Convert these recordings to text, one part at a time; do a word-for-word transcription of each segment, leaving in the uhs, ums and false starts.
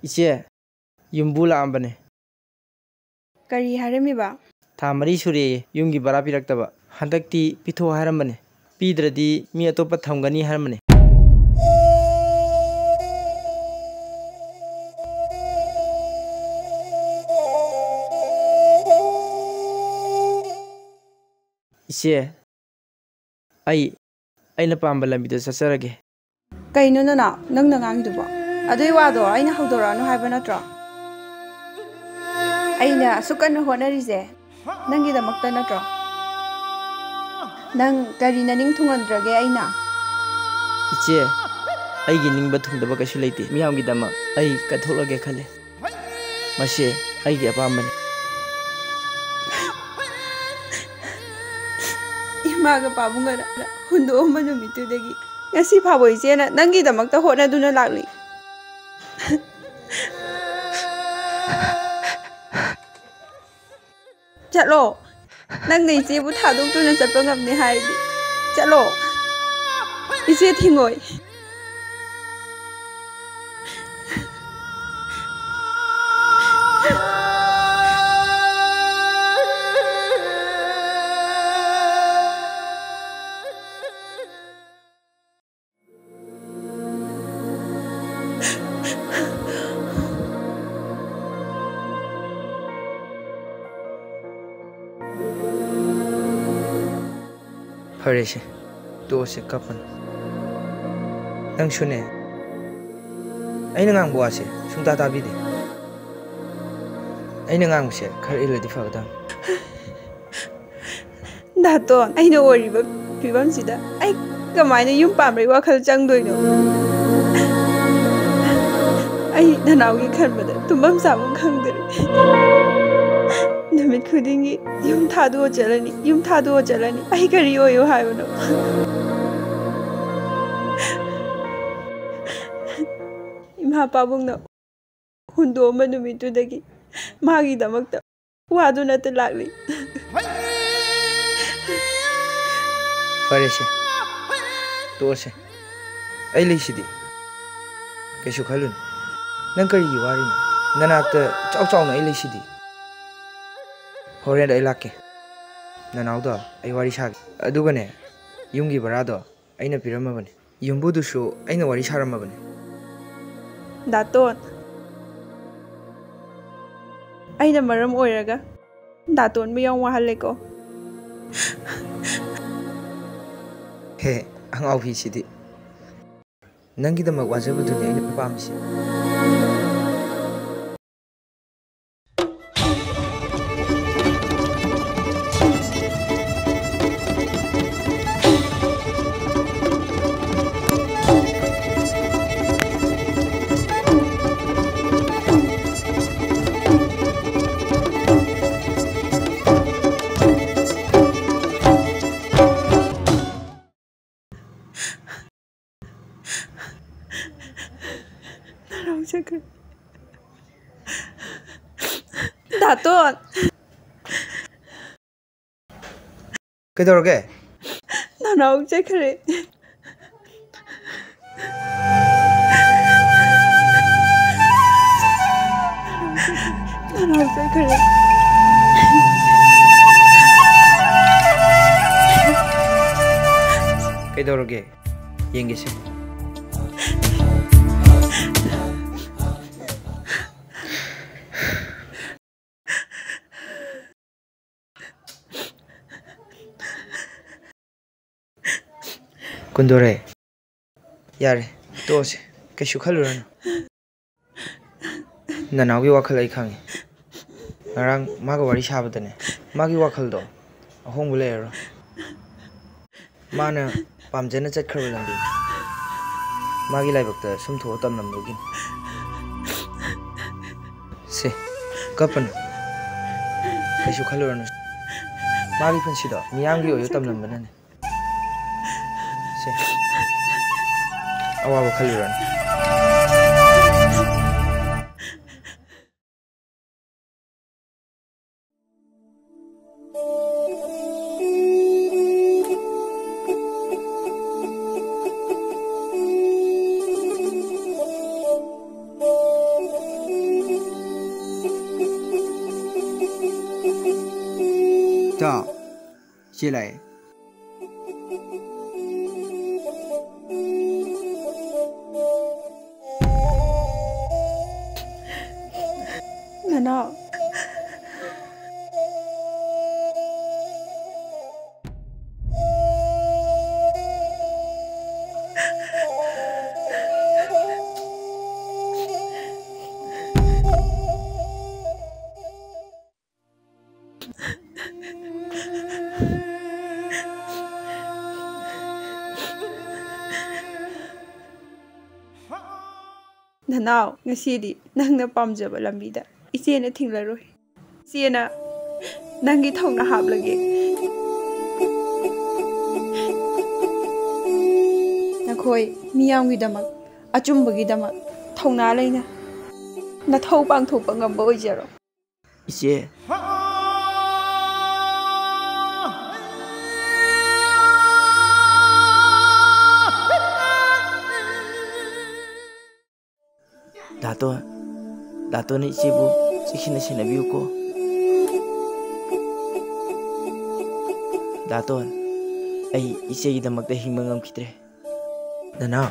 ꯏꯆꯦ, ꯌꯨꯝꯕꯨ ꯂꯥꯛꯑꯝꯕꯅꯦ꯫ ꯀꯔꯤ ꯍꯥꯏꯔꯝꯃꯤꯕ? ꯊꯥ ꯃꯔꯤ ꯁꯨꯔꯦꯌꯦ ꯌꯨꯝꯒꯤ ꯚꯔꯥ ꯄꯤꯔꯛꯇꯕ꯫ ꯍꯟꯗꯛꯇꯤ ꯄꯤꯊꯣꯛꯑꯣ ꯍꯥꯏꯔꯝꯕꯅꯦ꯫ ꯄꯤꯗ꯭ꯔꯗꯤ ꯃꯤ ꯑꯇꯣꯞꯄ ꯊꯝꯒꯅꯤ ꯍꯥꯏꯔꯝꯕꯅꯦ꯫ ꯏꯆꯦ, ꯑꯩ, ꯑꯩꯅ ꯄꯥꯝꯕ ꯂꯝꯕꯤꯗ ꯆꯠꯆꯔꯒꯦ꯫ ꯀꯩꯅꯣ ꯅꯅꯥꯎ, ꯅꯪꯅ ꯉꯥꯡꯉꯤꯗꯨꯕꯣ? ꯑꯗꯨꯏ ꯋꯥꯗꯣ ꯑꯩꯅ ꯍꯧꯗꯣꯔꯛꯑꯅꯨ ꯍꯥꯏꯕ ꯅꯠꯇ꯭ꯔꯣ? ꯑꯩꯅ ꯑꯁꯨꯛ ꯀꯟꯅ ꯍꯣꯠꯅꯔꯤꯁꯦ ꯅꯪꯒꯤꯗꯃꯛꯇ ꯅꯠꯇ꯭ꯔꯣ? ꯅꯪ ꯀꯔꯤ ꯅꯅꯤꯡ ꯊꯨꯡꯍꯟꯗ꯭ꯔꯒꯦ ꯑꯩꯅ? ꯏꯆꯦ, ꯑꯩꯒꯤ ꯅꯤꯡꯕ ꯊꯨꯡꯗꯕ ꯀꯩꯁꯨ ꯂꯩꯇꯦ꯫ ꯃꯤꯌꯥꯝꯒꯤꯗꯃꯛ ꯑꯩ ꯀꯠꯊꯣꯛꯂꯒꯦ ꯈꯜꯂꯦ꯫ ꯃꯁꯤ ꯑꯩꯒꯤ ꯑꯄꯥꯝꯕꯅꯤ꯫ ꯏꯃꯥꯒ ꯄꯥꯕꯨꯡꯒꯅ ꯍꯨꯟꯗꯣꯛꯑꯝꯕ ꯅꯨꯃꯤꯠꯇꯨꯗꯒꯤ ꯉꯁꯤ ꯐꯥꯎꯕ ꯏꯆꯦꯅ ꯅꯪꯒꯤꯗꯃꯛꯇ ꯍꯣꯠꯅꯗꯨꯅ ꯂꯥꯛꯂꯤ꯫ ꯆꯠꯂꯣ꯫ ꯅꯪꯅ ꯏꯆꯦꯕꯨ ꯊꯥꯗꯣꯛꯇꯨꯅ ꯆꯠꯄ ꯉꯝꯅꯤ ꯍꯥꯏꯔꯗꯤ ꯆꯠꯂꯣ꯫ ꯏꯆꯦ ꯊꯤꯡꯉꯣꯏ꯫ ꯐꯔꯦꯁꯦ, ꯇꯣꯛꯑꯁꯦ, ꯀꯞꯄꯅꯨ꯫ ꯅꯪꯁꯨꯅꯦ꯫ ꯑꯩꯅ ꯉꯥꯡꯕ ꯋꯥꯁꯦ ꯁꯨꯡꯇꯥ ꯇꯥꯕꯤꯗꯦ꯫ ꯑꯩꯅ ꯉꯥꯡꯕꯁꯦ ꯈꯔ ꯏꯜꯂꯗꯤ ꯐꯒꯗꯕꯅꯤ꯫ ꯗꯥꯇꯣꯟ, ꯑꯩꯅ ꯑꯣꯏꯔꯤꯕ ꯐꯤꯕꯝꯁꯤꯗ ꯑꯩ ꯀꯃꯥꯏꯅ ꯌꯨꯝ ꯄꯥꯟꯕꯒꯤ ꯋꯥꯈꯜ ꯆꯪꯗꯣꯏꯅꯣ? ꯑꯩ ꯅꯅꯥꯎꯒꯤ ꯈꯟꯕꯗ ꯇꯨꯝꯐꯝ ꯆꯥꯐꯝ ꯈꯪꯗ꯭ꯔꯦ꯫ ꯅꯨꯃꯤꯠ ꯈꯨꯗꯤꯡꯒꯤ ꯌꯨꯝ ꯊꯥꯗꯣꯛꯑ ꯆꯠꯂꯅꯤ, ꯌꯨꯝ ꯊꯥꯗꯣꯛꯑ ꯆꯠꯂꯅꯤ꯫ ꯑꯩ ꯀꯔꯤ ꯑꯣꯏꯌꯨ ꯍꯥꯏꯕꯅꯣ? ꯏꯃꯥ ꯄꯥꯕꯨꯡꯅ ꯍꯨꯟꯗꯣꯛꯑꯝꯕ ꯅꯨꯃꯤꯠꯇꯨꯗꯒꯤ ꯃꯥꯒꯤꯗꯃꯛꯇ ꯋꯥꯗꯨꯅꯇ ꯂꯥꯛꯂꯤ꯫ ꯐꯔꯦꯁꯦ, ꯇꯣꯛꯑꯁꯦ꯫ ꯑꯩ ꯂꯩꯁꯤꯗꯤ꯫ ꯀꯩꯁꯨ ꯈꯜꯂꯨꯅꯨ꯫ ꯅꯪ ꯀꯔꯤꯒꯤ ꯋꯥꯔꯤꯅꯣ? ꯅꯅꯥꯛꯇ ꯏꯆꯥꯎ ꯆꯥꯎꯅ ꯑꯩ ꯂꯩꯁꯤꯗꯤ꯫ ꯍꯣꯔꯦꯟ ꯑꯩ ꯂꯥꯛꯀꯦ꯫ ꯅꯅꯥꯎꯗꯣ ꯑꯩ ꯋꯥꯔꯤ ꯁꯥꯒꯦ꯫ ꯑꯗꯨꯒꯅꯦ, ꯌꯨꯝꯒꯤ ꯚꯔꯥꯗꯣ ꯑꯩꯅ ꯄꯤꯔꯝꯃꯕꯅꯤ꯫ ꯌꯨꯝꯕꯨꯗꯨꯁꯨ ꯑꯩꯅ ꯋꯥꯔꯤ ꯁꯥꯔꯝꯃꯕꯅꯤ꯫ ꯗꯥꯇꯣꯟ, ꯑꯩꯅ ꯃꯔꯝ ꯑꯣꯏꯔꯒ ꯗꯥꯇꯣꯟꯕꯨ ꯌꯥꯝ ꯋꯥꯍꯜꯂꯦꯀꯣ꯫ ꯍꯦ, ꯑꯉꯥꯎꯕꯤꯁꯤꯗꯤ꯫ ꯅꯪꯒꯤꯗꯃꯛ ꯋꯥꯖꯕꯗꯨꯅꯤ ꯑꯩꯅ ꯄꯥꯝꯃꯤꯁꯦ꯫ ꯅꯅꯥꯎ ꯆꯠꯈ꯭ꯔꯦ꯫ ꯗꯥꯇꯣꯟ! ꯀꯩꯗꯧꯔꯒꯦ? ꯅꯅꯥꯎ ꯆꯠꯈ꯭ꯔꯦ꯫ ꯅꯅꯥꯎ ꯆꯠꯈ꯭ꯔꯦ꯫ ꯀꯩꯗꯧꯔꯒꯦ? ꯌꯦꯡꯒꯦꯁꯦ꯫ ꯀꯨꯟꯗꯣꯔꯦ, ꯌꯥꯔꯦ, ꯇꯣꯛꯑꯁꯦ꯫ ꯀꯩꯁꯨ ꯈꯜꯂꯨꯔꯅꯨ꯫ ꯅꯅꯥꯎꯒꯤ ꯋꯥꯈꯜ ꯑꯩ ꯈꯪꯉꯤ꯫ ꯉꯔꯥꯡ ꯃꯥꯒ ꯋꯥꯔꯤ ꯁꯥꯕꯗꯅꯦ, ꯃꯥꯒꯤ ꯋꯥꯈꯜꯗꯣ ꯑꯍꯣꯡꯕ ꯂꯩꯔꯔꯣꯏ꯫ ꯃꯥꯅ ꯄꯥꯝꯖꯅ ꯆꯠꯈ꯭ꯔꯕ ꯂꯝꯕꯤ, ꯃꯥꯒꯤ ꯂꯥꯏꯕꯛꯇ ꯁꯨꯝ ꯊꯣꯛꯑ ꯇꯝꯂꯝꯕꯒꯤꯅꯤ꯫ ꯁꯦ, ꯀꯞꯄꯅꯨ꯫ ꯀꯩꯁꯨ ꯈꯜꯂꯨꯔꯅꯨ꯫ ꯃꯥꯒꯤ ꯄꯨꯟꯁꯤꯗꯣ ꯃꯤꯌꯥꯝꯒꯤ ꯑꯣꯏꯕ ꯇꯝꯂꯝꯕꯅꯅꯦ꯫ ꯁꯦ꯫ ꯑꯋꯥꯕ ꯈꯜꯂꯨꯔꯅꯨ꯫ ꯏꯇꯥꯎ, ꯏꯆꯦ ꯂꯥꯛꯑꯦ꯫ ꯅꯅꯥꯎ꯫ ꯅꯅꯥꯎ, ꯉꯁꯤꯗꯤ ꯅꯪꯅ ꯄꯥꯝꯖꯕ ꯂꯝꯕꯤꯗ ꯏꯆꯦꯅ ꯊꯤꯡꯂꯔꯣꯏ꯫ ꯏꯆꯦꯅ ꯅꯪꯒꯤ ꯊꯧꯅꯥ ꯍꯥꯞꯂꯒꯦ꯫ ꯅꯈꯣꯏ ꯃꯤꯌꯥꯝꯒꯤꯗꯃꯛ, ꯑꯆꯨꯝꯕꯒꯤꯗꯃꯛ ꯊꯧꯅꯥ ꯂꯩꯅ ꯅꯊꯧ ꯄꯥꯡꯊꯣꯛꯄ ꯉꯝꯕ ꯑꯣꯏꯖꯔꯣ꯫ ꯏꯆꯦ꯫ ꯗꯥꯇꯣꯟ, ꯗꯥꯇꯣꯟꯅ ꯏꯆꯦꯕꯨ ꯆꯦꯛꯁꯤꯟꯅ ꯁꯦꯟꯅꯕꯤꯌꯨꯀꯣ꯫ ꯗꯥꯇꯣꯟ, ꯑꯩ ꯏꯆꯦꯒꯤꯗꯃꯛꯇ ꯍꯤꯡꯕ ꯉꯝꯈꯤꯗ꯭ꯔꯦ꯫ ꯅꯅꯥꯎ꯫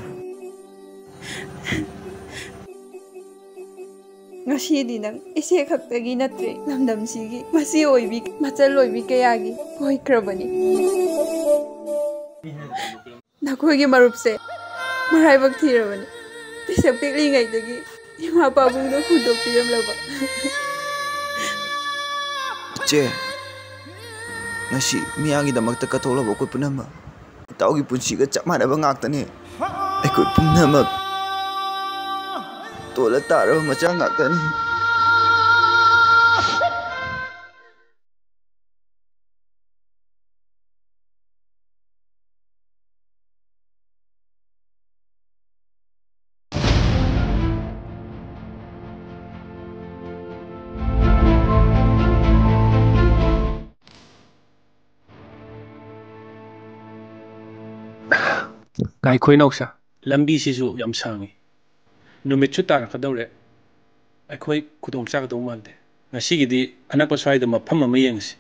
ꯉꯁꯤꯗꯤ ꯅꯪ ꯏꯆꯦ ꯈꯛꯇꯒꯤ ꯅꯠꯇ꯭ꯔꯦ, ꯂꯝꯗꯝꯁꯤꯒꯤ ꯃꯆꯦ ꯑꯣꯏꯕꯤ, ꯃꯆꯜ ꯑꯣꯏꯕꯤ ꯀꯌꯥꯒꯤ ꯑꯣꯏꯈ꯭ꯔꯕꯅꯤ꯫ ꯅꯈꯣꯏꯒꯤ ꯃꯔꯨꯞꯁꯦ ꯃꯔꯥꯏꯕꯛ ꯊꯤꯔꯕꯅꯤ꯫ ꯄꯤꯁꯛ ꯄꯤꯛꯂꯤꯉꯩꯗꯒꯤ ꯏꯃꯥ ꯄꯥꯕꯨꯡꯗꯣ ꯍꯨꯟꯗꯣꯛꯄꯤꯔꯝꯂꯕ꯫ ꯏꯆꯦ, ꯉꯁꯤ ꯃꯤꯌꯥꯝꯒꯤꯗꯃꯛꯇ ꯀꯠꯊꯣꯛꯂꯕ ꯑꯩꯈꯣꯏ ꯄꯨꯝꯅꯃꯛ ꯏꯇꯥꯎꯒꯤ ꯄꯨꯟꯁꯤꯒ ꯆꯞ ꯃꯥꯟꯅꯕ ꯉꯥꯛꯇꯅꯤ꯫ ꯑꯩꯈꯣꯏ ꯄꯨꯝꯅꯃꯛ ꯇꯣꯜꯂ ꯇꯥꯔꯕ ꯃꯆꯥ ꯉꯥꯛꯇꯅꯤ꯫ ꯉꯥꯏꯈꯣ ꯏꯅꯥꯎꯁꯥ, ꯂꯝꯕꯤꯁꯤꯁꯨ ꯌꯥꯝ ꯁꯥꯡꯉꯤ꯫ ꯅꯨꯃꯤꯠꯁꯨ ꯇꯥꯔꯛꯀꯗꯧꯔꯦ꯫ ꯑꯩꯈꯣꯏ ꯈꯨꯗꯣꯡ ꯆꯥꯒꯗꯧ ꯃꯥꯟꯗꯦ꯫ ꯉꯁꯤꯒꯤꯗꯤ ꯑꯅꯛꯄ ꯁ꯭ꯋꯥꯏꯗ ꯃꯐꯝ ꯑꯃ ꯌꯦꯡꯉꯁꯤ꯫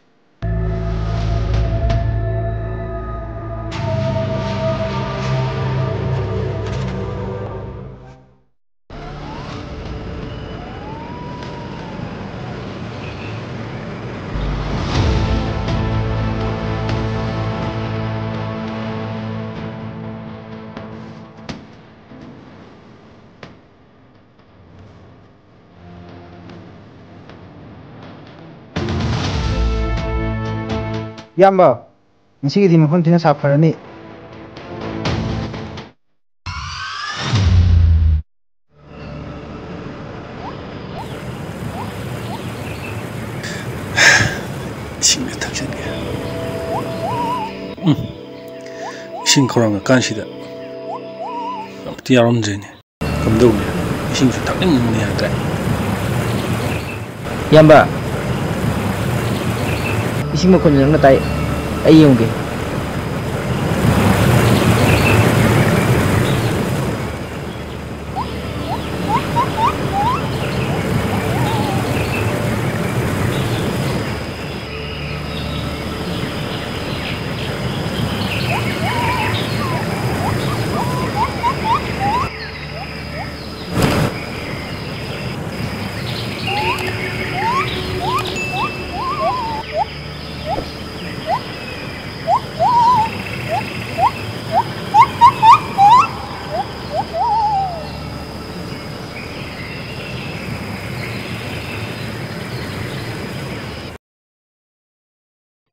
ꯏꯌꯥꯝꯕ, ꯉꯁꯤꯒꯤꯗꯤ ꯃꯐꯝ ꯊꯤꯅ ꯁꯥꯐꯔꯅꯤ꯫ ꯏꯁꯤꯡꯒ ꯊꯛꯆꯟꯒꯦ꯫ ꯎꯝ꯫ ꯏꯁꯤꯡ ꯈꯧꯔꯥꯡꯉꯀꯥꯟꯁꯤꯗ ꯑꯝꯇ ꯌꯥꯎꯔꯝꯗ꯭ꯔꯦꯅꯦ꯫ ꯀꯝꯗꯧꯅꯤ? ꯏꯁꯤꯡꯁꯨ ꯊꯛꯅꯤꯡꯕꯅ ꯌꯥꯗ꯭ꯔꯦ꯫ ꯏꯌꯥꯝꯕ, ꯏꯁꯤꯡ ꯃꯈꯣꯟ ꯅꯪꯅ ꯇꯥꯏ, ꯑꯩ ꯌꯦꯡꯉꯨꯒꯦ꯫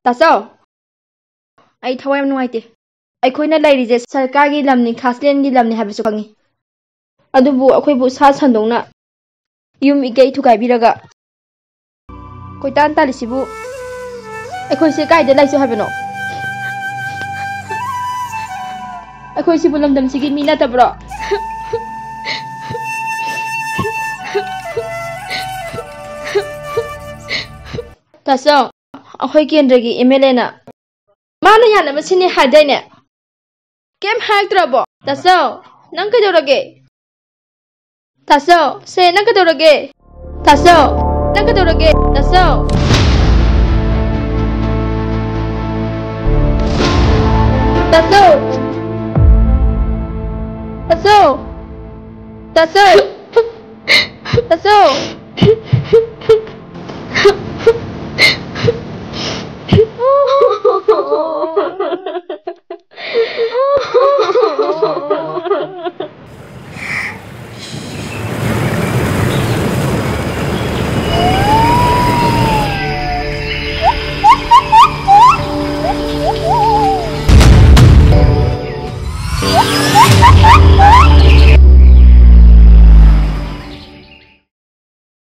ꯇꯥꯆꯧ, ꯑꯩ ꯊꯋꯥꯏ ꯌꯥꯝ ꯅꯨꯡꯉꯥꯏꯇꯦ꯫ ꯑꯩꯈꯣꯏꯅ ꯂꯩꯔꯤꯁꯦ ꯁꯔꯀꯥꯔꯒꯤ ꯂꯝꯅꯤ, ꯈꯥꯁꯂꯦꯟꯒꯤ ꯂꯝꯅꯤ ꯍꯥꯏꯕꯁꯨ ꯈꯪꯉꯤ꯫ ꯑꯗꯨꯕꯨ ꯑꯩꯈꯣꯏꯕꯨ ꯁꯥ ꯁꯟꯗꯧꯅ ꯌꯨꯝ ꯏꯀꯩ ꯊꯨꯒꯥꯏꯕꯤꯔꯒ ꯀꯣꯏꯇꯥꯟ ꯇꯥꯜꯂꯤꯁꯤꯕꯨ ꯑꯩꯈꯣꯏꯁꯦ ꯀꯥꯏꯗ ꯂꯩꯁꯦ ꯍꯥꯏꯕꯅꯣ? ꯑꯩꯈꯣꯏꯁꯤꯕꯨ ꯂꯝꯗꯝꯁꯤꯒꯤ ꯃꯤ ꯅꯠꯇꯕ꯭ꯔꯣ? ꯇꯥꯆꯧ, ꯑꯩꯈꯣꯏ ꯀꯦꯟꯗ꯭ꯔꯒꯤ ꯑꯦꯝ ꯑꯦꯜ ꯑꯦꯅ ꯃꯥꯅ ꯌꯥꯅꯕ ꯁꯤꯅꯤ ꯍꯥꯏꯗꯥꯏꯅꯦ? ꯀꯩꯝ ꯍꯥꯏꯔꯛꯇ꯭ꯔꯕꯣ? ꯇꯥꯆꯧ, ꯅꯪ ꯀꯩꯗꯧꯔꯒꯦ? ꯇꯥꯆꯧ, ꯁꯦ, ꯅꯪ ꯀꯩꯗꯧꯔꯒꯦ? ꯇꯥꯆꯧ, ꯅꯪ ꯀꯩꯗꯧꯔꯒꯦ? ꯇꯥꯆꯧ! ꯇꯥꯆꯧ! ꯇꯥꯆꯧ! ꯇꯥꯆꯧ! ꯇꯥꯆꯧ!